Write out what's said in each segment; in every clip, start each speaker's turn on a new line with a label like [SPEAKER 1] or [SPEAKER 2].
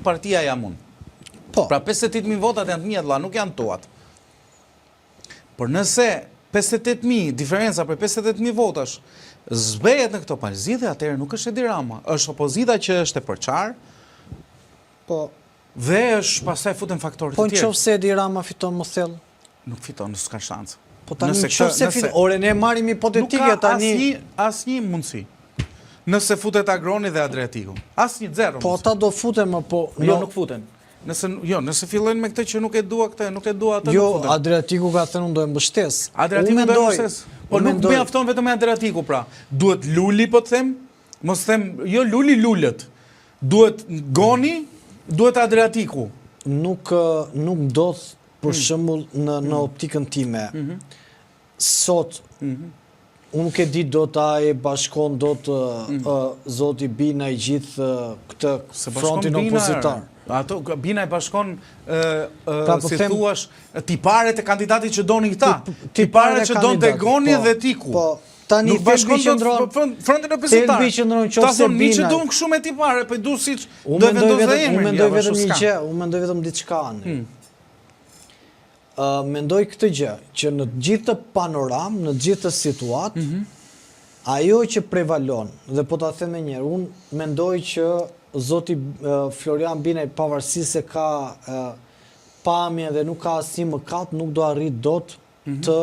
[SPEAKER 1] partia jam unë.
[SPEAKER 2] Po.
[SPEAKER 1] Pra 58.000 votat janë të mia vëlla, nuk janë tuat. Por nëse 58.000, diferenca prej 58.000 votash, zbehet në këto palë zgjedhje, atëherë nuk është Edi Rama, është opozita që është e përçarë.
[SPEAKER 2] Po.
[SPEAKER 1] Dhe është pastaj futen faktorë
[SPEAKER 2] po
[SPEAKER 1] të tjerë.
[SPEAKER 2] Po në qoftë se Edi Rama fiton më thellë?
[SPEAKER 1] Nuk fiton, s'ka shans.
[SPEAKER 2] Po tani në qoftë se fiton, ore ne marrim hipotetike tani.
[SPEAKER 1] Nuk ka asnjë asnjë mundësi. Nëse futet Agroni dhe Adriatiku. Asnjë zero.
[SPEAKER 2] Po ata do futen më po.
[SPEAKER 1] Jo, nuk futen. Nëse jo, nëse fillojnë me këtë që nuk e dua këtë, nuk e dua atë,
[SPEAKER 2] jo,
[SPEAKER 1] nuk futen.
[SPEAKER 2] Jo, Adriatiku ka thënë unë do e mbështes.
[SPEAKER 1] Adriatiku do e mbështes. Po nuk mjafton vetëm me Adriatiku pra. Duhet Luli po të them, mos them, jo Luli Lulët. Duhet Goni, duhet Adriatiku.
[SPEAKER 2] Nuk nuk ndodh për hmm. shembull në në hmm. optikën time. Hmm. Sot mhm. Unë nuk e di dot a e bashkon dot zoti Binaj gjithë këtë frontin opozitar.
[SPEAKER 1] Ato, Binaj bashkon, pra, po si thuash, tiparet e kandidatit që donin këta. Tiparet që donte Goni po, dhe Tiku.
[SPEAKER 2] Po, tani
[SPEAKER 1] nuk bashkon dot frontin opozitar.
[SPEAKER 2] Thelbi qëndron qoftë se
[SPEAKER 1] Binaj. Ta thonë, që duan kështu me tipare, po i du siç do e vendos dhe
[SPEAKER 2] emrin. Unë mendoj vetëm një gjë, unë mendoj vetëm diçka. Hmm. Mendoj këtë gjë, që në të gjithë këtë panoramë, në të gjithë këtë situatë, mm -hmm. ajo që prevalon, dhe po ta them edhe njëherë, unë mendoj që zoti Florian Binaj pavarësisht se ka pamje dhe nuk ka asnjë mëkat, nuk do arrijë dot mm -hmm. të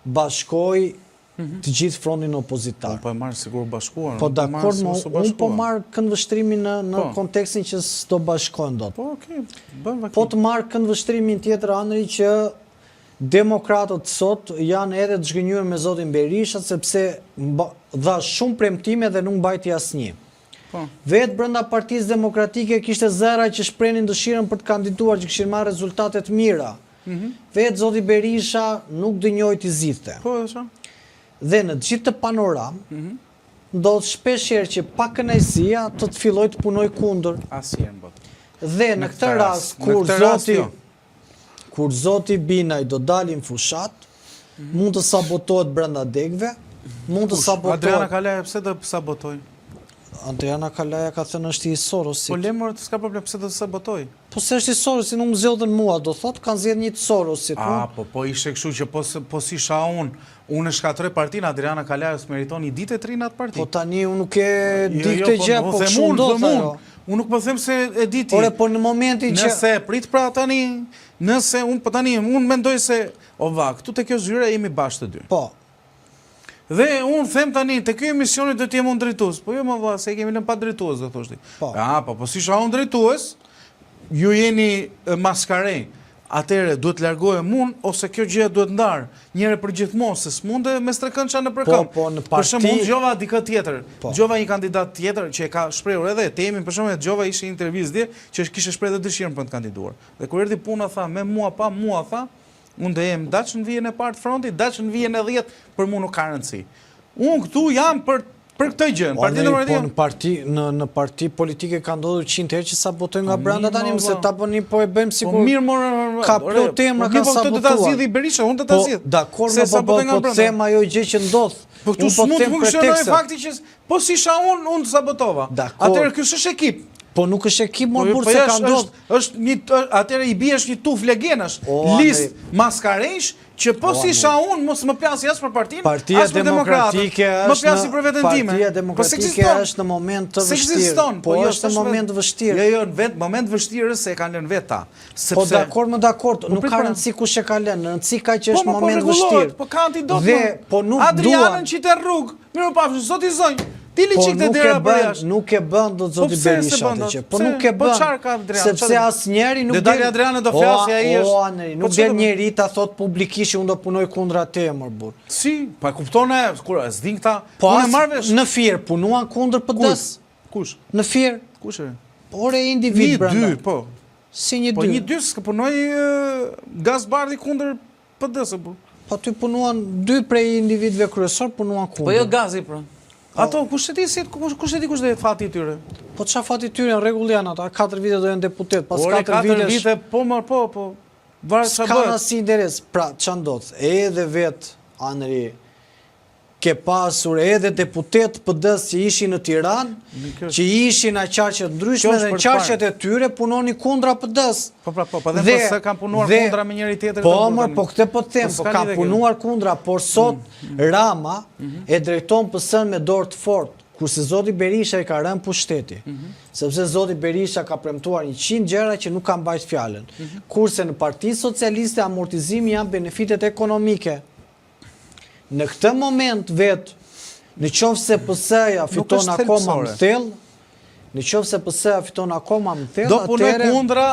[SPEAKER 2] bashkojë mhm. të gjithë frontin opozitar.
[SPEAKER 1] Po, po e marr sikur u bashkuan.
[SPEAKER 2] Po dakord, unë po marr këndvështrimin në në po. kontekstin që s'do bashkohen dot.
[SPEAKER 1] Po, okay, bën
[SPEAKER 2] vaki. Po të marr këndvështrimin tjetër Andri që demokratët sot janë edhe të zhgënjyer me zotin Berisha sepse dha shumë premtime dhe nuk mbajti asnjë.
[SPEAKER 1] Po.
[SPEAKER 2] Vetë brenda Partisë Demokratike kishte zëra që shprehnin dëshirën për të kandiduar, që kishin marrë rezultate të mira. Mhm. Vetë zoti Berisha nuk denjoi t'i zgjidhte.
[SPEAKER 1] Po, dhe ça?
[SPEAKER 2] Dhe në gjithë këtë panoramë,
[SPEAKER 1] mhm.
[SPEAKER 2] ndodh shpesh herë që pakënaqësia të të fillojë të punojë kundër.
[SPEAKER 1] Asnjëherë në botë.
[SPEAKER 2] Dhe në këtë rast, kur zoti jo. kur zoti Binaj do dali në fushatë, mhm. mund të sabotohet brenda degëve, mund të sabotohet...
[SPEAKER 1] Adriana Kalaja, pse do sabotojë?
[SPEAKER 2] Adriana Kalaja ka thënë është i Sorosit.
[SPEAKER 1] Po le more, s'ka problem, pse do të sabotojë?
[SPEAKER 2] Po se është i Sorosit, nuk më zgjodhën mua, do thotë, kanë zgjedhur një të Sorosit.
[SPEAKER 1] A, po, po ishte kështu që po, po s'isha unë, unë e shkatërroj partinë, Adriana Kalaja s'meriton një ditë të rrijë në atë parti.
[SPEAKER 2] Po tani unë nuk e
[SPEAKER 1] jo,
[SPEAKER 2] di
[SPEAKER 1] jo,
[SPEAKER 2] këtë
[SPEAKER 1] po,
[SPEAKER 2] gjë,
[SPEAKER 1] po
[SPEAKER 2] po kështu ndodh ajo.
[SPEAKER 1] Unë nuk po them se e di ti.
[SPEAKER 2] Ore, po në momentin që...
[SPEAKER 1] Nëse, prit pra tani, nëse, unë, po tani, unë mendoj se, o va, këtu te kjo zyre jemi bashkë të dy.
[SPEAKER 2] Po.
[SPEAKER 1] Dhe unë them tani, te ky emisioni do të jem unë drejtues. Po jo mo vlla, se e kemi lënë pa drejtues, do thosh ti.
[SPEAKER 2] Po.
[SPEAKER 1] A, po, po s'isha unë drejtues, ju jeni maskarenj. Atëherë duhet të largohem unë ose kjo gjë duhet ndarë një herë për gjithmonë, se s'munde me strekëndsha nëpër
[SPEAKER 2] Po,
[SPEAKER 1] këmbë.
[SPEAKER 2] po, në
[SPEAKER 1] Për
[SPEAKER 2] parti
[SPEAKER 1] shembull, unë dëgjova dikë tjetër,
[SPEAKER 2] Po.
[SPEAKER 1] dëgjova një kandidat tjetër që e ka shprehur edhe Etemin, për shembull, e dëgjova ishte një intervistë dje që kishte shprehur edhe dëshirën për të kandiduar. Dhe kur erdhi puna tha, me mua pa mua tha, Unë do jem daç në vijën e parë të frontit, daç në vijën e 10, për mua nuk ka rëndësi. Unë këtu jam për për këtë gjë, në Partinë
[SPEAKER 2] Demokratike. Po në parti, në në parti politike ka ndodhur 100 herë që sabotojnë nga po brenda tani, mëse ta po një po e bëjmë
[SPEAKER 1] po
[SPEAKER 2] sikur.
[SPEAKER 1] Po mirë more,
[SPEAKER 2] ka plot emra
[SPEAKER 1] po
[SPEAKER 2] kanë
[SPEAKER 1] sabotuar. Po këtë do ta zgjidhi Berisha, unë do ta
[SPEAKER 2] po,
[SPEAKER 1] zgjidh.
[SPEAKER 2] Dakor, po po po them ajo gjë që ndodh.
[SPEAKER 1] Po këtu
[SPEAKER 2] po
[SPEAKER 1] s'mund të funksionojë fakti që po s'isha unë, unë sabotova. Atëherë ky s'është ekip.
[SPEAKER 2] Po nuk është ekip mor
[SPEAKER 1] po,
[SPEAKER 2] burrë
[SPEAKER 1] po
[SPEAKER 2] se ka ndodhur.
[SPEAKER 1] Është një atëherë i bie është një tufë legenash, listë maskarenjsh që po s'isha unë mos më plasi as për partinë,
[SPEAKER 2] Partia
[SPEAKER 1] as për demokratët,
[SPEAKER 2] Demokratike
[SPEAKER 1] më plasi për veten time.
[SPEAKER 2] Partia
[SPEAKER 1] Po
[SPEAKER 2] Demokratike është në moment të vështirë.
[SPEAKER 1] S'ekziston,
[SPEAKER 2] po,
[SPEAKER 1] po jo,
[SPEAKER 2] është në moment të vështirë.
[SPEAKER 1] Jo, jo, në vet moment vështirë se e kanë lënë vetë ta. Sepse
[SPEAKER 2] Po dakord, më dakord,
[SPEAKER 1] po
[SPEAKER 2] nuk ka
[SPEAKER 1] pra.
[SPEAKER 2] rëndësi kush e ka lënë, rëndësi ka që
[SPEAKER 1] po,
[SPEAKER 2] është
[SPEAKER 1] po,
[SPEAKER 2] moment vështirë.
[SPEAKER 1] Po ka antidot.
[SPEAKER 2] Dhe po nuk duan.
[SPEAKER 1] Adrianën qite rrugë. Mirupafshim, zoti zonjë. Ti li
[SPEAKER 2] po
[SPEAKER 1] çik te dera për jashtë.
[SPEAKER 2] Nuk e bën dot
[SPEAKER 1] po
[SPEAKER 2] zoti Berisha atë gjë. Po nuk e
[SPEAKER 1] po
[SPEAKER 2] bën.
[SPEAKER 1] Po çfarë ka Adrian?
[SPEAKER 2] Sepse asnjeri nuk
[SPEAKER 1] del. Dali Adriana do flasi ai është.
[SPEAKER 2] O Andri, nuk del njeri ta thot publikisht që unë do punoj kundra teje mor burrë.
[SPEAKER 1] Si? Pa kupton e, kur s'din këta.
[SPEAKER 2] Po
[SPEAKER 1] unë marr vesh.
[SPEAKER 2] Në Fier punuan kundër PD-s.
[SPEAKER 1] Kush?
[SPEAKER 2] Në Fier.
[SPEAKER 1] Kush e?
[SPEAKER 2] Ore individ brenda.
[SPEAKER 1] Një dy, po.
[SPEAKER 2] Si një
[SPEAKER 1] po,
[SPEAKER 2] dy.
[SPEAKER 1] Po një dy s'ka punoi Gaz Bardhi kundër PD-së, po.
[SPEAKER 2] Po aty punuan dy prej individëve kryesor punuan kundër.
[SPEAKER 1] Po jo Gazi pra. Po. Ato kush e di si kush e di kush do jetë fati i tyre?
[SPEAKER 2] Po çfarë fati i tyre në rregull janë ata, 4 vite do jenë deputet, pas
[SPEAKER 1] 4
[SPEAKER 2] vitesh.
[SPEAKER 1] 4 vite po më po po. Varet çfarë bëhet.
[SPEAKER 2] S'kan asnjë interes. Pra ç'a ndodh? Edhe vet Andri. Ke pasur edhe deputetë të PD-së që ishin në Tiranë, që ishin në qarqe të ndryshme dhe në qarqet e tyre punonin kundra
[SPEAKER 1] PD-së. Po pra, po, po dhe PS kanë punuar kundra me njëri tjetrin.
[SPEAKER 2] Po, mor, po këtë po them, po, po kanë punuar kundra, por sot mm, mm. Rama mhm. e drejton PS-në me dorë të fortë, kurse zoti Berisha i ka rënë pushteti. Mhm. Sepse zoti Berisha ka premtuar 100 gjëra që nuk ka mbajt fjalën. Mhm. Kurse në Partinë Socialiste amortizimi janë benefitet ekonomike. Në këtë moment vetë, në qoftë se PS-ja fiton akoma më thellë, në qoftë se PS-ja fiton akoma më thellë,
[SPEAKER 1] do punojë kundra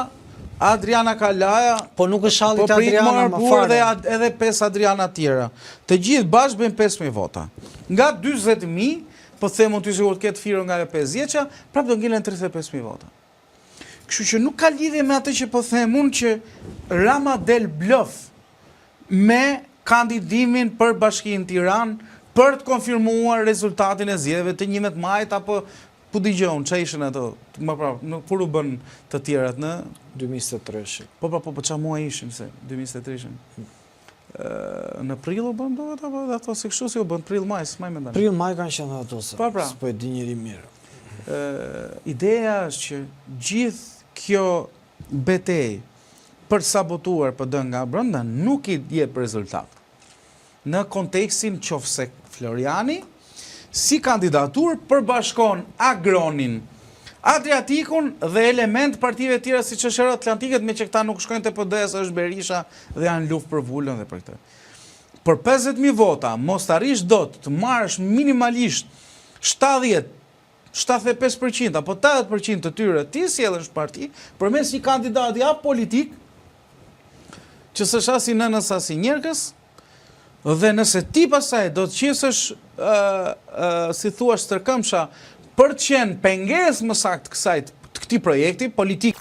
[SPEAKER 1] Adriana Kalaja,
[SPEAKER 2] po nuk është halli po te Adriana më
[SPEAKER 1] fare. Dhe edhe 5 Adriana tjera. Të gjithë bashkë bëjnë 5.000 vota. Nga 40.000, po them unë ty sikur të ketë firo nga e 50-sha, prapë do ngelen 35.000 vota. Kështu që nuk ka lidhje me atë që po them unë që Rama del blëf me kandidimin për Bashkinë Tiranë për të konfirmuar rezultatin e zgjedhjeve të 11 majit apo ku di gjë unë, ça ishin ato, më pra, në, kur u bën të tjerat në
[SPEAKER 2] 2023-shin.
[SPEAKER 1] Po po po, po ça muaj ishin se 2023-shin. Në prill u bën duhet apo edhe ato si kështu si u bën prill maj, s'maj mend tani.
[SPEAKER 2] Prill maj kanë qenë ato se. Po pra. S'po e di njeri mirë.
[SPEAKER 1] Ë ideja është që gjithë kjo betejë për të sabotuar PD nga brenda nuk i jep rezultat. Në kontekstin qoftë se Floriani si kandidaturë përbashkon Agronin, Adriatikun dhe elementë të partive tjera siç është Euroatlantikët, meqë këta nuk shkojnë te PD-ja se është Berisha dhe janë në luftë për vulën dhe për këtë. Për 50.000 vota, mos të arrish dot të marrësh minimalisht 70 75 për qind apo 80 për qind të tyre t'i sjellësh në parti përmes një kandidati apolitik që s'është as i nënës as i njerkës dhe nëse ti pastaj do të qesësh ë ë si thua stërkëmsha për të qenë pengesë më saktë kësaj të këtij projekti politik.